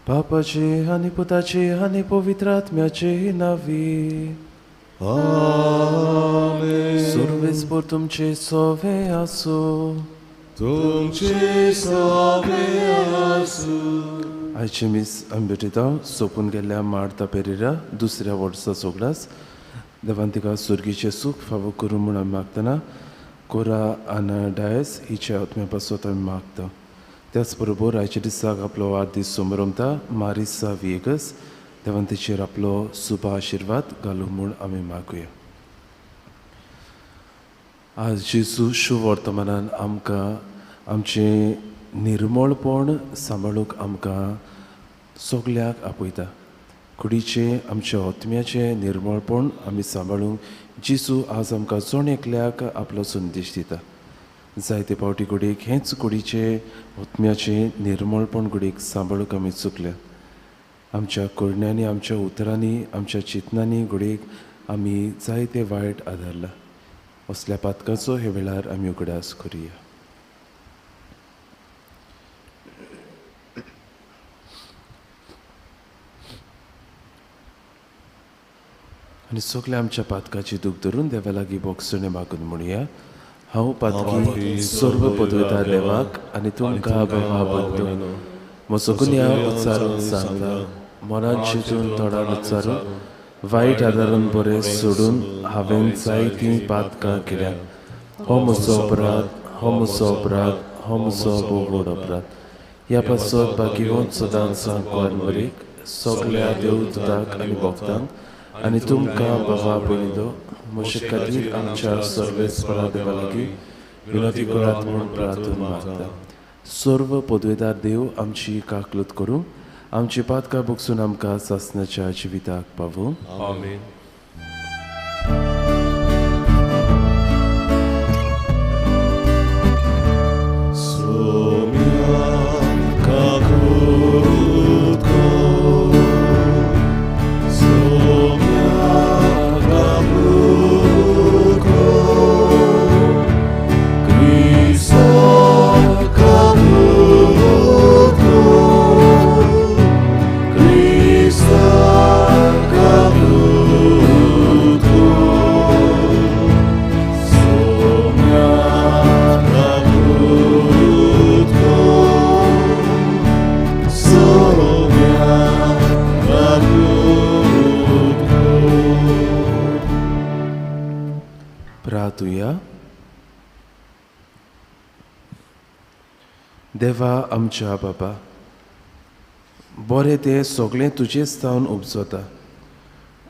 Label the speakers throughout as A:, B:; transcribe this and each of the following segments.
A: बापाचे आनी पुताचे आनी पवित्र आत्म्याचे नांवी
B: आमेन.
A: सुरवेस्पर तुमचे सोवे आसूं.
B: तुमचे सोवे आसूं.
A: आयचे मीस आमी भेटयता सोंपून गेल्ल्या मार्ता पेरेरा दुसऱ्या वर्सा सोगडास देवान तिका सुर्गीचें सूख फावो करूं म्हूण आमी मागतना कोरा आना डायस हिच्या आत्म्या पासत आमी मागता. त्याच बरोबर आयच्या दिसाक आपलो वाडदीस समरमता मारिसा विएगस देवान तिचेर आपलो सुभ आशिर्वाद घालूं म्हूण आमी मागुया. आज जेजू शुवर्तमानान आमकां आमचें निर्मळपण सांबाळूंक आमकां सगल्याक आपयता. कुडीचें आमच्या आत्म्याचें निर्मळपण आमी सांबाळूंक जेजू आज आमकां जण एकल्याक आपलो संदेश दिता. जायते फावटी कुडीक हेंच कुडीचें आत्म्याचें निर्मळपण कुडीक सांबाळूंक आमी चुकल्या. आमच्या करण्यांनी आमच्या उतरांनी आमच्या चिंतनांनी घडयेक आमी जायते वायट आदारला. असल्या पातकाचो हे वेळार आमी उगडास करुया. आनी सगल्या आमच्या पातकाची दूख धरून देवा लागीं बोगसणें मागून म्हणुया. हांव पातकी सर्व पदवेता देवाक आनी तुमकां भावा बंधू म्हजो गुन्यांव उच्चारून सांगता. मनान चिंतून तोंडान उच्चारून वायट आदारून बरें सोडून हांवें जायतीं पातकां केल्यात. हो म्हजो अपराध, हो म्हजो अपराध, हो म्हजो भोव व्हड अपराध. ह्या पासत बाकिवंत सदांच सांकवार सगल्या देवदूतांक आनी भक्तांक आनी तुमकां बाबा भयणींनो म्हजे खातीर आमच्या सर्वेस्परा देवा लागीं विनंती करात म्हूण प्रार्थना मागता. सर्व पदवेदार देव आमची काकलूत करूं आमची पातकां भोगसून आमकां सासणाच्या जिविताक पावूं.
B: आमेन.
A: देवा आमच्या बाबा, बरें तें सगळें तुजेच जावन उपजता.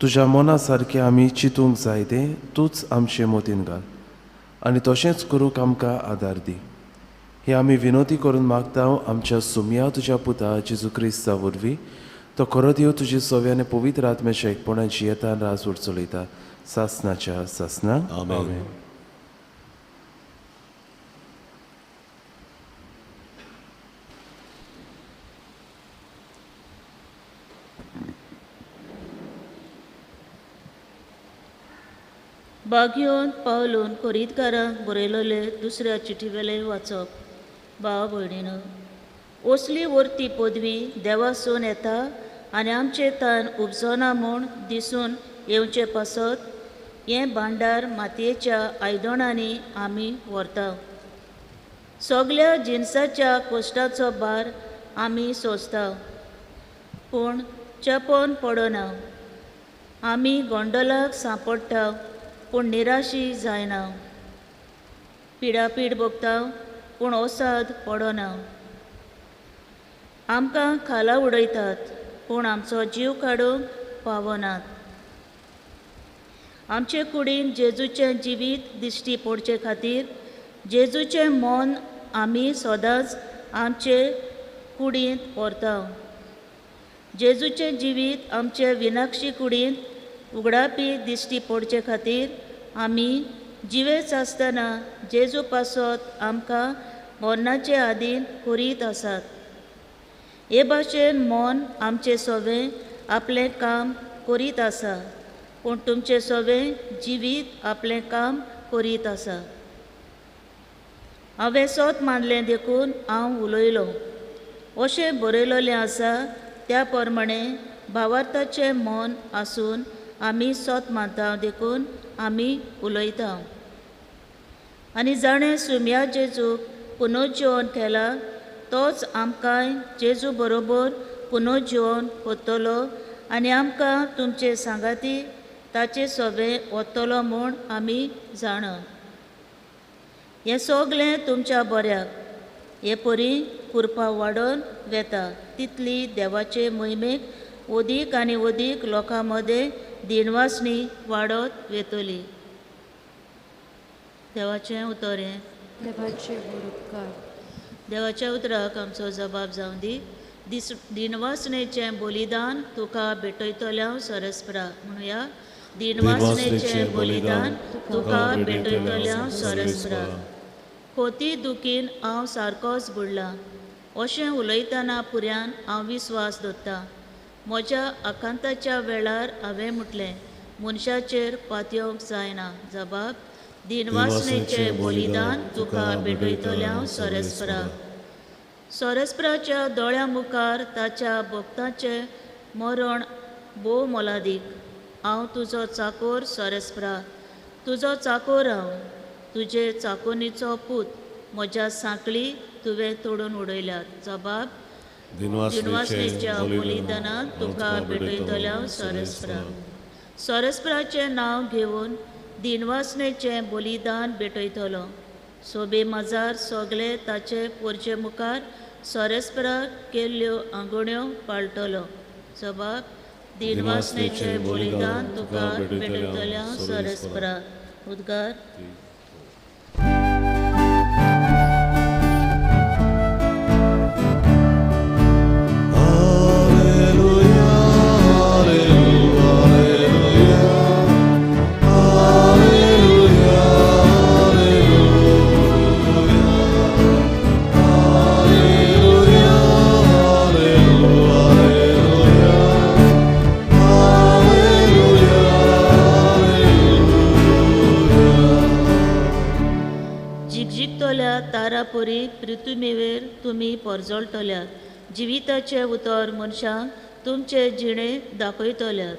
A: तुज्या मना सारकें आमी चिंतूंक जाय तें तूंच आमचे मतीन घाल आनी तशेंच करूंक आमकां आदार दी. हे आमी विनोती करून मागता आमच्या सुमया तुज्या पुता जेजू क्रिस्ता वरवीं. तो खरो देव तुजे सव्या आनी पवित्र आत्म्याच्या एकपणान जियेता राज चलयता सासनाच्या सासना.
B: आमेन.
C: बागयोन पावलून कोरीतकारांक बरयलेले दुसऱ्या चिठीवेले वाचप. भाव भयणीनो, असली वरती पदवी देवासून येता आनी आमचे तान उपजना म्हूण दिसून येवचे पासत हें भांडार मातयेच्या आयदणांनी आमी व्हरता. सगल्या जिनसाच्या कश्टाचो भार आमी सोंसता पूण चेपोन पडना. आमी गोंडलाक सांपडटा पूण निराशी जायना. पिडापीड भोगता पूण ओसाद पडना. आमकां खाला उडयतात पूण आमचो जीव काडूंक पावनात. आमचे कुडीन जेजूचें जिवीत दिश्टी पडचे खातीर जेजूचें मन आमी सदांच आमचे कुडींत व्हरता. जेजूचें जिवीत आमचे विनाक्षी कुडींत उगडापी दिश्टी पडचे खातीर आमी जिवेच आसतना जेजू पासत आमकां मरणाचे आदीन करीत आसात. हे भाशेन मन आमचें सवें आपलें काम करीत आसा पूण तुमचें सवें जिवीत आपलें काम करीत आसा. हांवें सत मानलें देखून हांव उलयलो अशें बरयलेलें आसा त्या प्रमाणे भावार्थाचें मन आसून आमी सोत मानता देखून आमी उलयता. आनी जाणें सुम्या जेजूक पुनर्जिवन केला तोच आमकांय जेजू बरोबर पुनर्जिवन वतलो आनी आमकां तुमचे सांगाती ताचे सोबे वतलो म्हूण आमी जाणा. हें सगलें तुमच्या बऱ्याक हे परी कुरपा वाडोवन वेता तितली देवाचे मोहिमेक अदीक आनी अदीक लोकां मदें दिनवासणी वाडत वेतली. देवाचें उतर हें.
D: देवाचे उपकार.
C: देवाच्या उतराक आमचो जबाब जावं दी. दिनवासणेचें बलिदान तुका भेटयतल्या सरस्परा म्हणुया. दिनवासणेचें बलिदान तुका भेटयतल्या सरस्परा. खोती दुखीन हांव सारकोच बुडलां अशें उलयतना पुऱ्यान हांव विस्वास दवरतां. म्हज्या आकांताच्या वेळार हांवें म्हटलें मनशाचेर पातयेवंक जायना. जबाब दिनवासणेचें बलिदान तुका भेटयतल्या सरस्परा. सरस्पराच्या दोळ्यां मुखार ताच्या भक्ताचें मरण भोव मोलादीक. हांव तुजो चाकोर सरस्परा, तुजो चाकोर हांव, तुजे चाकोनीचो पूत, म्हज्या सांकळी तुवें तोडून उडयल्यात. जबाब दिनवासणेच्या बलिदानान तुका भेटयतल्या सरस्परा. सरस्पराचें नांव घेवन दिनवासणेचें बलिदान भेटयतलो. सोबे माजार सगळे ताचे पोरचे मुखार सरस्परा केल्ल्यो आंगोण्यो पाळटलो. जबाब दिनवासणेचें बलिदान तुका भेटयतल्या सरस्परा. उद्गार. तारापुरी पृथ्वीवेर तुमी परजळटल्यात. जिविताचें उतर मनशांक तुमचे जिणे दाखयतल्यात.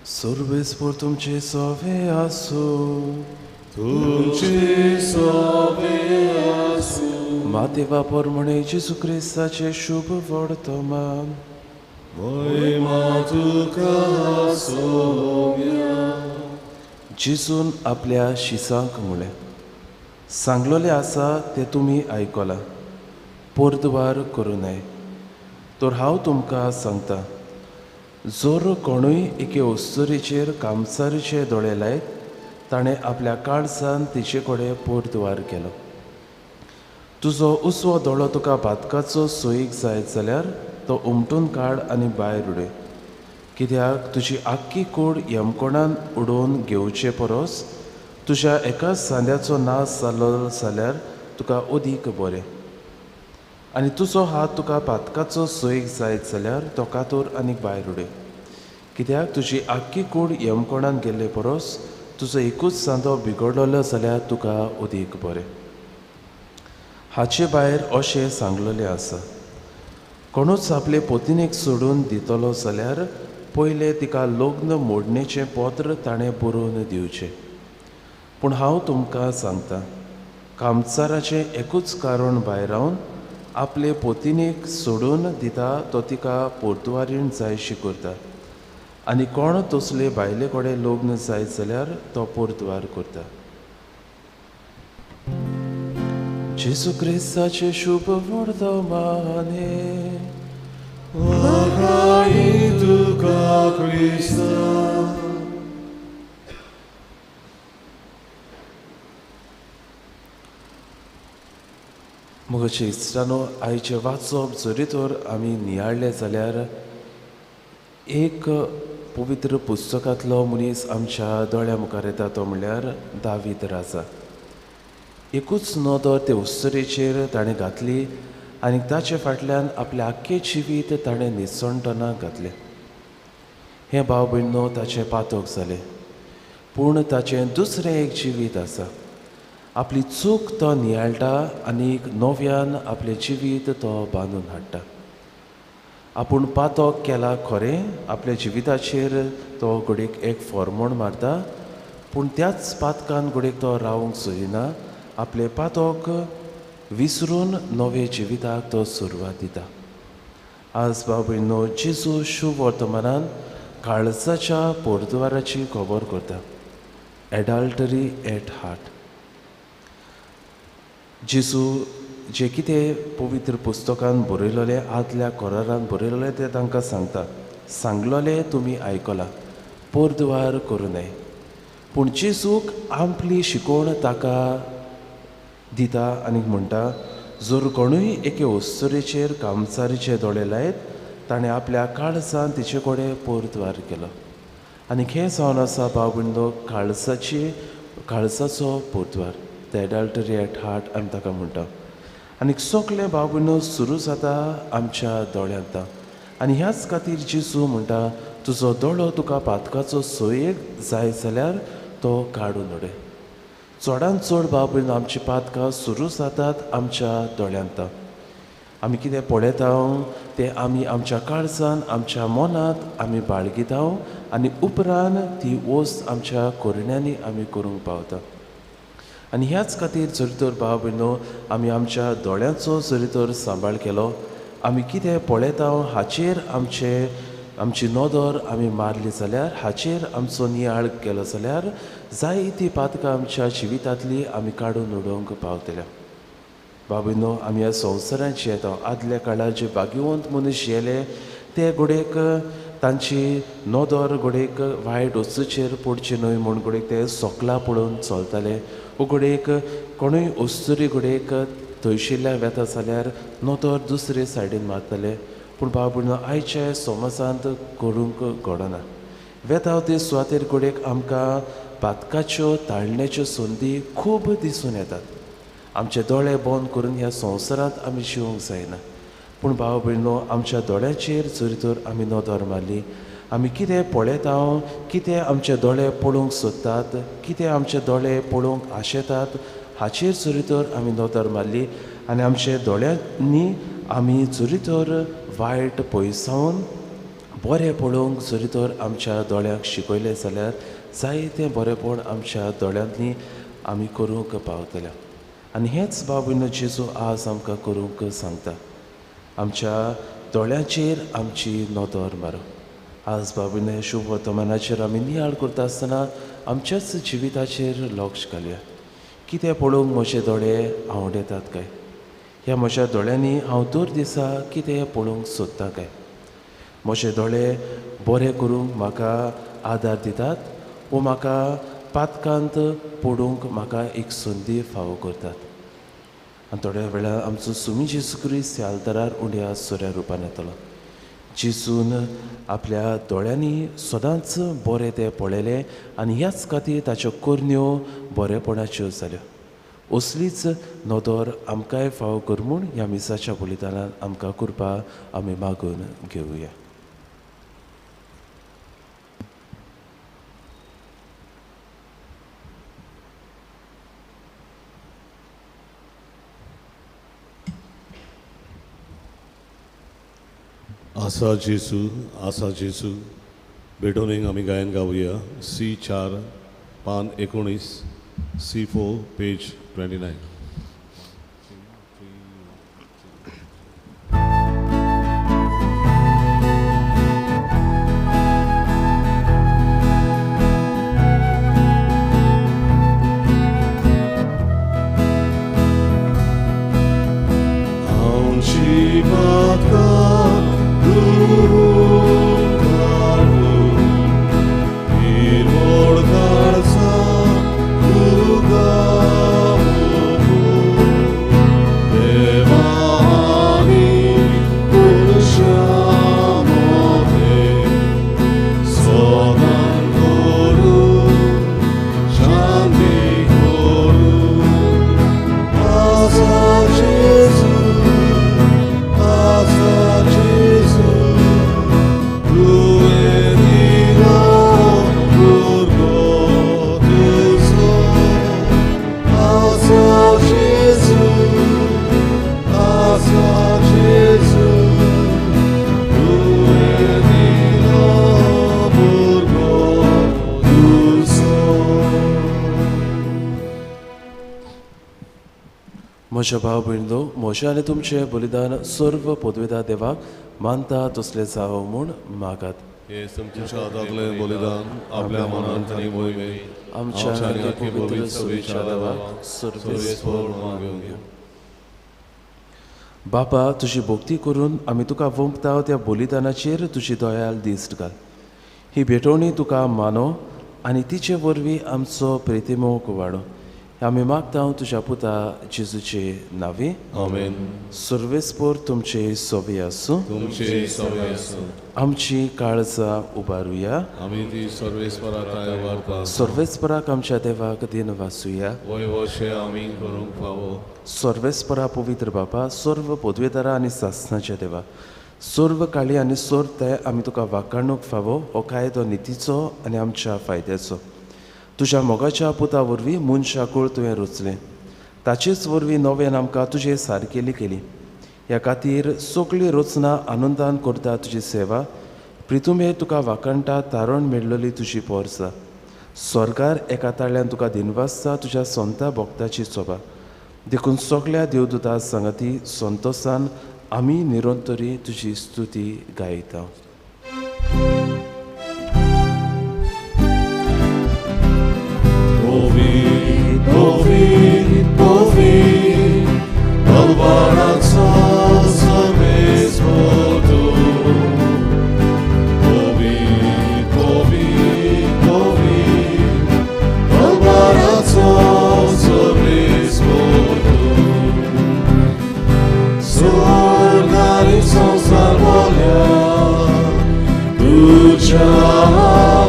A: सर्वेस्पर तुमचे सोवे आसूं.
B: तुमचे सोवे आसूं.
A: मातेवा परमणे जेजू क्रिस्ताचें शुभ वर्तमान.
B: महिमा तुका सोम्या.
A: जेजून आपल्या शिसांक म्हळें, सांगलोलें आसा तें तुमी आयकलां, पोरद्वार करूं नये. तर हांव तुमकां सांगता, जर कोणूय एके अस्तुरेचेर कामसारीचे दोळे लायत ताणें आपल्या काळजान तिचे कडेन पोरद्वार केलो. तुजो उसवो दोळो तुका पातकाचो सोयीक जायत जाल्यार तो उमटून काड आनी भायर उडय. कित्याक तुजी आख्खी कूड यमकोणान उडोवन घेवचे परस तुज्या एकाच सांद्याचो नाश जालो जाल्यार तुका अदीक बरें. आनी तुजो हात तुका पातकाचो सोयीक जायत जाल्यार तो कातोर आनी भायर उडय. कित्याक तुजी आख्खी कूड यमकोणान गेल्ले परस तुजो एकूच सांदो बिगडलो जाल्यार तुका अदीक बरें. हाचे भायर अशें सांगलेलें आसा, कोणूच आपले पतिनीक सोडून दितलो जाल्यार पयलें तिका लग्न मोडणेचें पत्र ताणें बरोवन दिवचें. पूण हांव तुमकां सांगता, कामचाराचें एकूच कारण भायरावन आपले पतिनीक सोडून दिता तो तिका पोर्तुवारीण जायशी करता. आनी कोण तसले बायले कडेन लग्न जायत जाल्यार तो पोर्तुवार करता. जेजू क्रिस्ताचें शुभ वर्तमान.
B: तुका क्रिस्ता.
A: मग मोगाचे इश्टानो, आयचें वाचप जरी तर आमी नियाळ्ळें जाल्यार एक पवित्र पुस्तकांतलो मनीस आमच्या दोळ्या मुखार येता, तो म्हणल्यार दावीद राजा. एकूच नदर ते उस्तरेचेर ताणें घातली आनी ताचे फाटल्यान आपलें आख्खें जिवीत ताणें निसणटना घातलें. हें भाव भयणो ताचें पातक जालें, पूण ताचें दुसरें एक जिवीत आसा. आपली चूक तो नियाळटा आनी नव्यान आपलें जिवीत तो बांदून हाडटा. आपूण पातक केला खरें, आपल्या जिविताचेर तो घडयेक एक फॉर्मोण मारता, पूण त्याच पातकान घडयेक तो रावंक सोदिना. आपलें पातक विसरून नवे जिविताक तो सुरवात दिता. आज भाव भयणो, जेजू शुभ वर्तमानान काळजाच्या पोरद्वाराची खबर करता, एडाल्टरी एट हार्ट. जेजू जें कितें पवित्र पुस्तकान बरयलोलें, आदल्या करारान बरयलोलें तें तांकां सांगता. सांगलोलें तुमी आयकलां, पोरद्वार करूं नये. पूण जेजूक आपली शिकवण ताका दिता आनी म्हणटा, जर कोणूय एके अस्तुरेचेर कामसारीचे दोळे लायत, ताणें आपल्या काळजान तिचे कडेन पोरद्वार केलो. आनी हें जावन आसा भाव भयणो, काळजाचो पोरद्वार, the एडाल्टरी एट हार्ट आमी ताका म्हणटा. आनी सगलें भाव भयणो सुरू जाता आमच्या दोळ्यांत. आनी ह्याच खातीर जेजू म्हणटा, तुजो दोळो तुका पातकाचो सोयेक जाय जाल्यार तो काडून उडय. चडान चड भाव भयणो आमची पातकां सुरू जातात आमच्या दोळ्यांत. आमी कितें पळयता तें आमी आमच्या काळजान, आमच्या मनांत आमी बाळगिता आनी उपरांत ती वस्त आमच्या करण्यांनी आमी करूंक पावता. आनी ह्याच खातीर जर तर भाव भयणो आमी आमच्या दोळ्यांचो जरी तर सांबाळ केलो, आमी कितें पळयता हाचेर आमची नदर आमी मारली जाल्यार, हाचेर आमचो नियाळ केलो जाल्यार जायती पातकां आमच्या जिवितांतली आमी काडून उडोवंक पावतले. भाव भयणो, आमी ह्या संवसारांत जियेता. आदल्या काळार जे भाग्यवंत मनीस जियेले ते घडयेक तांची नदर घडयेक वायट वस्तूचेर पडची न्हय म्हूण घडयेक ते सोकलां पळोवन चलताले. वो घडयेक कोणूय अस्तुरी घडयेक थंयशिल्ल्यान वेता जाल्यार नदर दुसरे सायडीन मारताले. पूण भाव भयणो, आयच्या समाजांत करूंक घडना. वेता ते सुवातेर घडयेक आमकां पातकाच्यो ताळण्याच्यो संदी खूब दिसून येतात. आमचे दोळे बंद करून ह्या संवसारांत आमी जिवंक जायना. पूण भाव भयणो, आमच्या दोळ्यांचेर जरी तर आमी नदर मारली, आमी कितें पळयता, कितें आमचे दोळे पळोवंक सोदतात, कितें आमचे दोळे पळोवंक आशेतात, हाचेर जरी तर आमी नदर मारली आनी आमच्या दोळ्यांनी आमी जरी तर वायट पयसावन बरें पळोवंक जरी तर आमच्या दोळ्यांक शिकयलें जाल्यार जायतें बरेंपण आमच्या दोळ्यांनी आमी करूंक पावतले. आनी हेंच भाव भयणो जेजू आज आमकां करूंक सांगता, आमच्या दोळ्यांचेर आमची नदर मारो. आज भाव भयणो, शुभ वर्तमानाचेर आमी नियाळ करता आसतना आमच्याच जिविताचेर लक्ष घालया. कितें पळोवंक म्हजे दोळे आवडटात काय? ह्या म्हज्या दोळ्यांनी हांव दर दिसा कितें पळोवंक सोदता काय? म्हजे दोळे बरे करूंक म्हाका आदार दितात वो म्हाका पातकांत पडूंक म्हाका एक संदी फावो करतात? आनी थोड्या वेळार आमचो सुमी जेजू क्रिस्त ह्या आल्तारार उंड्या सोऱ्या रुपान येतलो. जेजून आपल्या दोळ्यांनी सदांच बरें तें पळयलें आनी ह्याच खातीर ताच्यो करण्यो बरेपणाच्यो जाल्यो. असलीच नदर आमकांय फावो कर म्हूण ह्या मिसाच्या बलिदानान आमकां कृपा आमी मागून घेवया.
B: आसा जेजू, आसा जेजू भेटोवणेक आमी गायन गावया. सी 4 पान 19, C4 page 29. आमची माता दुरून काडून निर्मळ काळजा तुका. दिलो भुरगो तुजो.
A: म्हज्या भाव भयणींनो, म्हजें आनी तुमचें बलिदान सर्व पदवेदा देवाक मानता तसलें जावं म्हूण मागात.
B: हे तुमच्या हातांतलें बलिदान आपल्या मनांत आनी मोहिमेंत
A: आमच्या आनी पवित्र सभेच्या देवाक सर्वेस्पर मागून घेवं. बापा, तुजी भक्ती करून आमी तुका वंपता त्या बलिदानाचेर तुजी दयाल दिश्ट घाल. ही भेटवणी तुका मानो आनी तिचे वरवीं आमचो प्रेतिमोग वाडो. आमी मागता तुज्या पुता जेजूचे नांवी.
B: आमेन.
A: सर्वेस्पर तुमचे सोबी आसूं.
B: तुमचे सोबी आसूं.
A: आमची काळजां उबारुया.
B: आमी ती सर्वेस्पराक उबारता.
A: सर्वेस्पराक आमच्या देवाक दिन वाचुया.
B: वय वशें आमी करूंक फावो.
A: सर्वेस्परा पवित्र बापा, सर्व पदवेदारा आनी सासनाच्या देवा, सर्व काळी आनी सर्व ते आमी तुका वाखाणूंक फावो हो कायदो नितीचो आनी आमच्या फायद्याचो. तुज्या मोगाच्या पुता वरवीं मनशाकूळ तुवें रचलें, ताचेच वरवीं नव्यान आमकां तुजे सारकेली केली. ह्या खातीर सगळी रचना आनंदान करता तुजी सेवा. प्रितुमे तुका वाखाणटा तारण मेळ्ळली तुजी पोरसा. स्वर्गार एका ताळ्यान तुका दिनवासता तुज्या संता भक्ताची सोबा. देखून सगळ्या देवदूता सांगाती संतोसान आमी निरंतरी तुजी स्तुती गायता.
B: Povi, povi, Alvarazo सर्वेस्पर. Povi, povi, povi, Alvarazo सर्वेस्पर. Sorgari संसार बोल्या, तुझ्या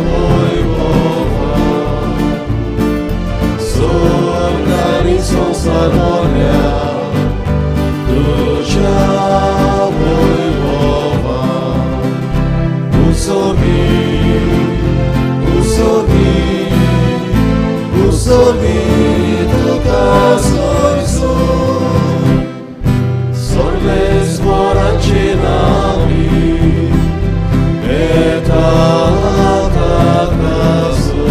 B: वैभवा. Sorgari संसार बोल्या, तुझ्या वैभवा. उसोगी, उसोगी, उसोगी तुका सोयसो. सर्वेस्पराचे नांवी येता ताकासो.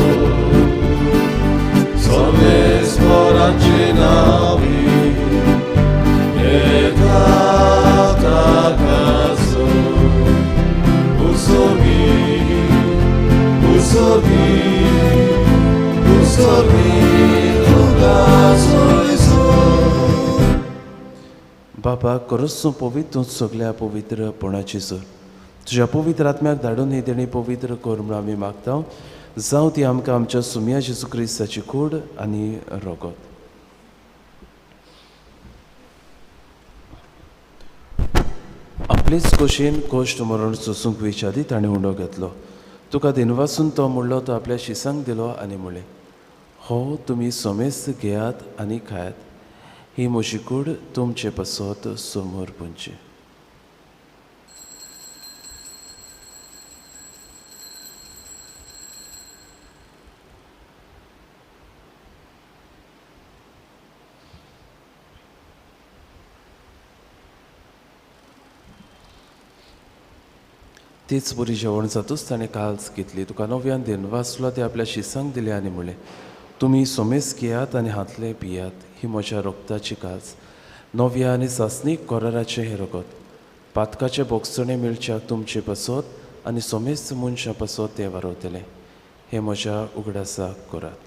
B: सर्वेस्पराचे नांवी येता ताकासो. उसोगी, उसोगी, उसोगी तुका सोयसो.
A: बापा, खरोच तूं पवित्र, तूं सगल्या पवित्रपणाची सर. तुज्या पवित्र आत्म्याक धाडून ही देणी पवित्र कर म्हूण आमी मागता. जावं ती आमकां आमच्या सुमया जेजू क्रिस्ताची कूड आनी रगत. आपलेच खोशयेन कश्ट मरण सोसूंक वयच्या आदीं ताणें उंडो घेतलो. तुका दिनवासून तो म्हणलो, तो आपल्या शिसांक दिलो आनी म्हणलें, हो तुमी समेस्त घेयात आनी खायात, ही म्हजी कूड तुमचे पासत समोर पुंची. तीच बरी जेवण जातूच ताणें काल्स घेतली. तुका नव्यान दिनवासलो, ते आपल्या शिसांक दिले आनी म्हणलें, तुमी सोमेस घेयात आनी हातले पियात, ही म्हज्या रक्ताची काज, नव्या आनी सासणीक कराराचें हें रगत. पातकाचें बोगसणें मेळच्याक तुमचे पासत आनी सोमेस्त मनशां पासत तें वारवतलें. हें म्हज्या उगडासाक करात.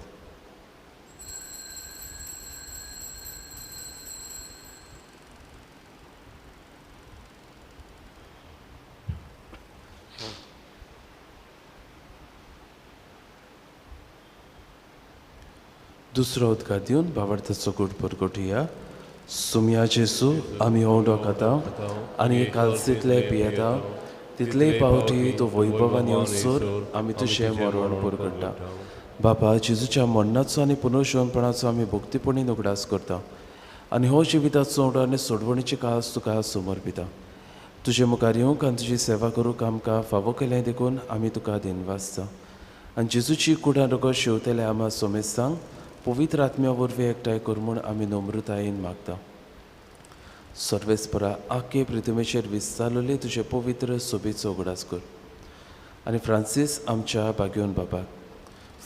A: दुसरो उदकार दिवन भावार्थाचो गूट परगटुया. सुमया जेजू, आमी हो खाता आनी कालसींतले पियेता, तितले पावटी तूं वैभवान येवसर आमी तुजें मरण परगट्टा. बापा, जेजूच्या मरणाचो आनी पुनर्जिवनपणाचो आमी भक्तीपणी उगडास करता आनी हो जिविताचो उडो आनी सोडवणीची कास तुका समर्पिता. तुजे मुखार येवंक आनी तुजी सेवा करूंक आमकां फावो केलें देखून आमी तुका दिनवासता. आनी जेजूची कुडां रगत शेवतले आमा सोमेस्तांक पवित्र आत्म्या वरवीं एकठांय कर म्हूण आमी नम्रतायेन मागता. सर्वेस्परा आखे पृथ्वीचेर विस्तारलेले तुजे पवित्र सोबेचो उगडास कर आनी फ्रांसीस आमच्या बागयोन बाबाक,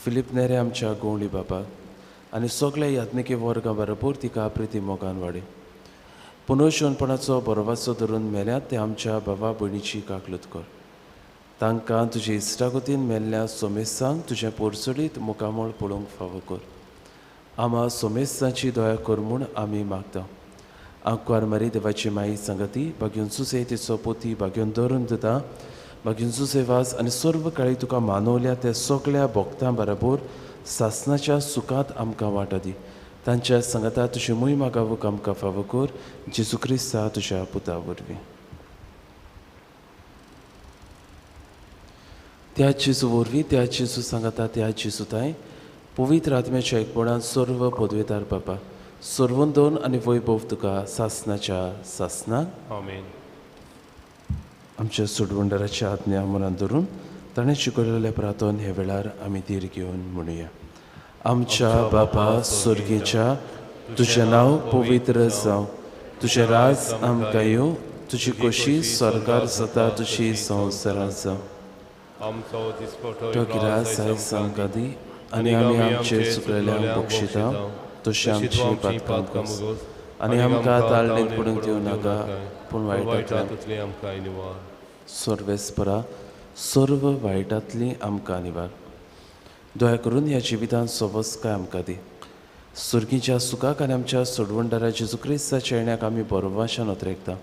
A: फिलीप नेरे आमच्या गोवणी बाबाक आनी सगल्या याज्ञिकी वर्गां बरोबर तिका प्रिती मोगान वाडय. पुनर्जिवनपणाचो बरोवाचो धरून मेल्यात ते आमच्या बाबा भयणीची काकलूत कर. तांकां तुजे इश्टागतीन मेल्ल्या सोमेसांक तुजें पोरसडीत मुखामळ पळोवंक फावो कर. आमा सोमेसांची दया कर म्हूण आमी मागता. आंकवार मारी देवाची माई सांगती बागयोन सुसे तिचो पोती बागयोन धरून दिता बागयोन सुसे वास आनी सर्व काळी तुका मानवल्या त्या सगल्या भोक्तां बरोबर सासनाच्या सुखांत आमकां वांटो दी. तांच्या सांगाता तुजी मोहिमा मागावूंक आमकां फावो कर, जेजू क्रिस्ता तुज्या पुता वरवीं. त्या जेजू वरवीं, त्या जेजू सांगाता, त्या जेजू ताय पवित्र आत्म्याच्या एकपणान सर्व पदवेदार बापा सर्वंदोन आनी वैभव तुका सासनाच्या सासनाक.
E: आमेन.
A: आमच्या सोडवंडराच्या आज्ञा मनान धरून ताणें शिकयलेल्या प्रार्थन हे वेळार आमी धीर घेवन म्हणुया. आमच्या बापा स्वर्गीच्या, तुजें नांव पवित्र जावं, तुजें राज आमकां येवं, तुजी खोशी स्वर्गार जाता तशी संवसारांत जावं.
E: आमचो दिसपटो
A: तो गिरास आयज आमकां दी आनी आमी आमचे चुकलेल्यांक बक्षिता तशी आमची पातकां आनी आमकां ताळणेंत पडूंक दिवं नाका, पूण वायटांतल्यान
E: आमकां निवार.
A: सर्वेस्परा सर्व वायटांतली आमकां निवार. दया करून ह्या जिवितांत सवस्काय आमकां दी. सुर्गीच्या सुखाक आनी आमच्या सोडवणदारा जेजू क्रिस्ताच्या येण्याक आमी बरोवाशान अत्रेकता.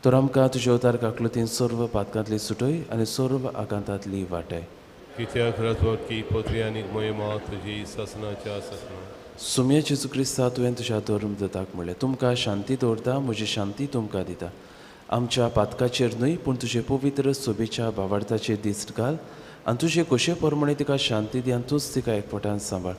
A: तर आमकां तुजे अवतार काकलुतीन सर्व पातकांतली सुटय आनी सर्व आकांतांतली वाटाय.
E: कित्याक राजवटकी पत्री आनी महिमा तुजी सासनाच्या सासना.
A: सुम्या जेजू क्रिस्ता, तुवें तुज्या धर्म दताक म्हणलें, तुमकां शांती दवरता, म्हजी शांती तुमकां दिता. आमच्या पातकाचेर न्हय पूण तुजे पवित्र सोबेच्या भावार्थाचेर दिश्ट घाल आनी तुजे खोशे प्रमाणे तिका शांती दी आनी तूंच तिका एकवटान सांबाळ.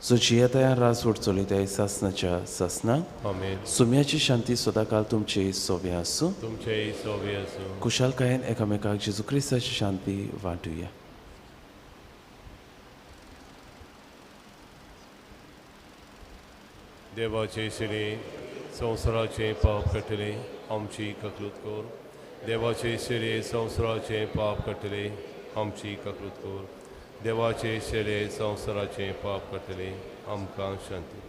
A: जो जियेताय राजवट चलयताय सासनाच्या सासनाक.
E: आमेन.
A: सुम्याची शांती सदांकाल तुमचे सोबे आसूं.
E: तुमचेय सोबे आसूं.
A: खुशालकायेन एकामेकाक जेजू क्रिस्ताची शांती वांटुया.
E: देवाचे शिरे संवसाराचें पाप काडटले आमची ककलूत कर. देवाचे शिरे संवसाराचें पाप काडटले आमची ककलूत कर. देवाचे शिरे संवसाराचें पाप काडटले आमकां शांती.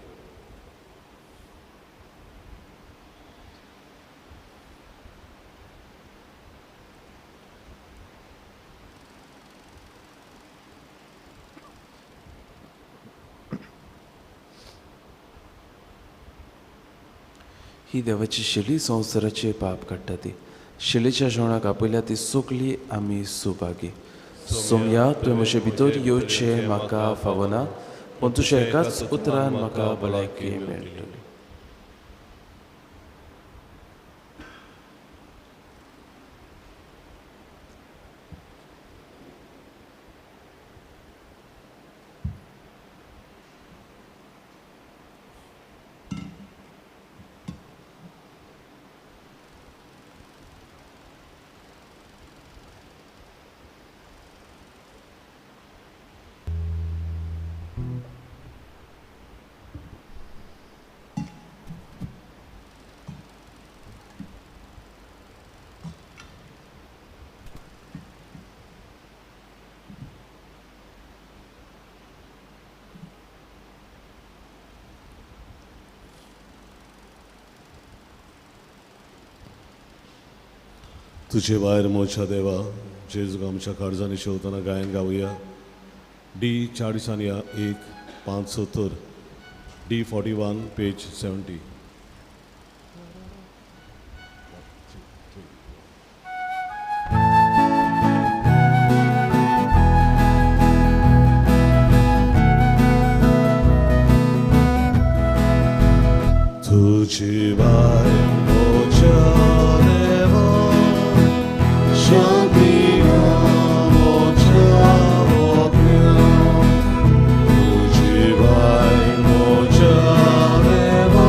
A: ही देवाची शेली संवसाराचे पाप काडटा ती शेलीच्या जेवणाक आपयल्या ती सगली आमी सुभागी. सोमया, तुवें म्हजे भितर येवचें म्हाका फावना, पूण तुज्या एकाच उतरान म्हाका भलायकी मेळटली.
B: तुझे भायर मोच्या देवा जेजूक आमच्या काळजांनी शेवतना गायन गावया. डी 40 आनी 1 5 70, डी 41 पेज 70. तुझे भायर मोच्या देवा शांती मोच्या मोक्या, तुझे भायर मोच्या देवा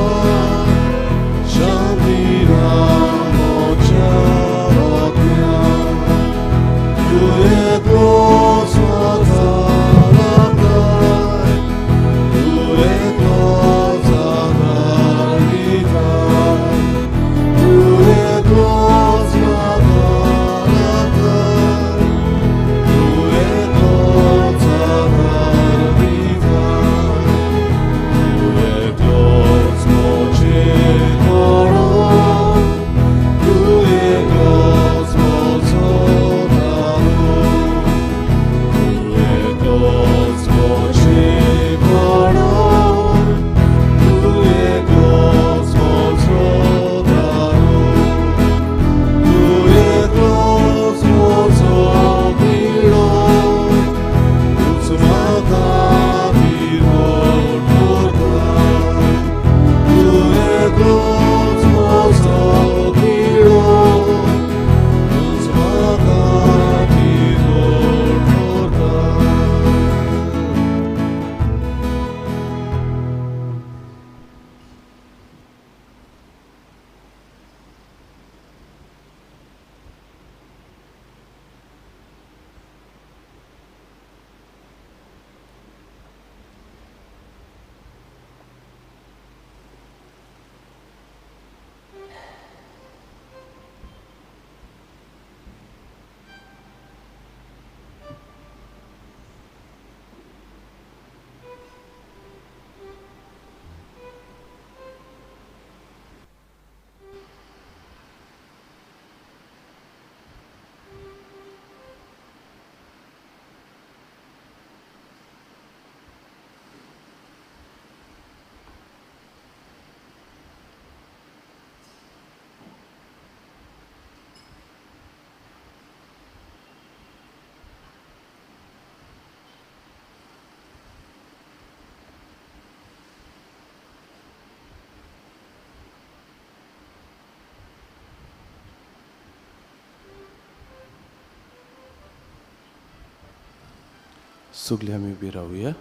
A: सगळीं आमी उबी रावया.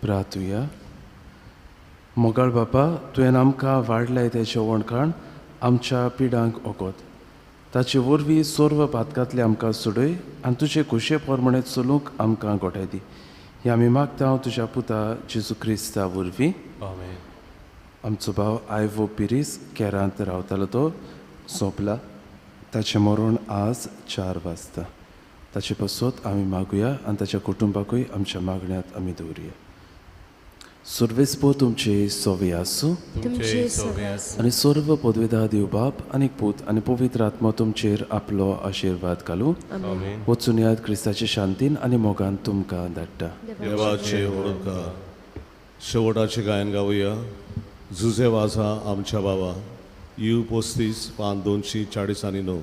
A: प्रार्थुया. मोगाळ बापा, तुवें आमकां वाडलाय तें जेवण खाण आमच्या पिडांक ओगोत, ताचे वरवीं सर्व पातकांतले आमकां सोडय आनी तुजे खोशये प्रमाणे चलूंक आमकां गोठाय दी. हें आमी मागता तुज्या पुता जेजू क्रिस्ता वरवीं.
E: आमेन.
A: आमचो भाव आयवो पिरीस केरांत रावतालो तो सोंपला. ताचें मरण आज 4 वाजता. ताचे पासत आमी मागुया आनी ताच्या कुटुंबाकूय आमच्या मागण्यांत आमी दवरुया. सर्वेस्पो तुमचे सोवे आसूं
D: तुमचे सवे आसूं.
A: आनी सर्व पदवेदा देव बाप आनी पूत आनी पवित्र आत्मो तुमचेर आपलो आशिर्वाद घालूं.
E: आमेन.
A: वचून याद क्रिस्ताचे शांतीन आनी मोगान तुमकां धाडटा.
B: देवाचे व्हड उपकार. शेवटाचे गायन गावया. जुजे वाजा आमच्या बाबा, you 35 पान 249,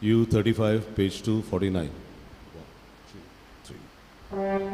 B: you 35 page 249. 1 2 3.